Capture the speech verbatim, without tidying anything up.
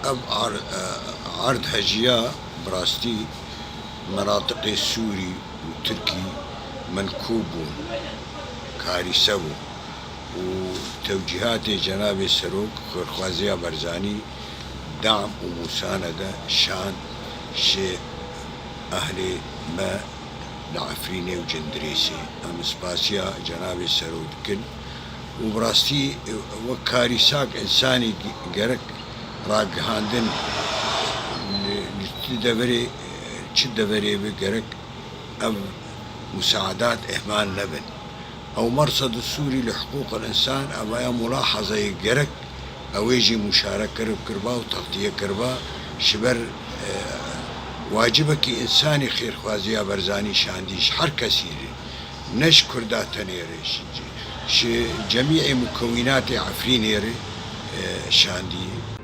Ev ar-, e, erd heciya bi rastî menatiqê Sûrî û Tirkî menkûb bûn, karîse bû û tewcîhatê Cenabê Serok xêrxwaziya Barzanî dam û mûsanede şand ji ehlê me li Efrînê û Cindirêsê. Em spasiya Cenabê Serok dikin û bi rastî wek karîsak însanî gerek ragihandin li, li çi deverê, çi deverê bi gerek ev musaadat ihmal nebin. Ew mersedê Sûrî li hiqûqil însan, ev ya mulahezeyê gerek ew ê jî muşarekir kiriba û textiye kiriba, ji ber, e, wacibekî însanî xêrxwaziya Barzanî şandî ji her kesî re, ne ji Kurda tenê re, ji, ji cemîê mukewînatê Efrînê re, e, şandî.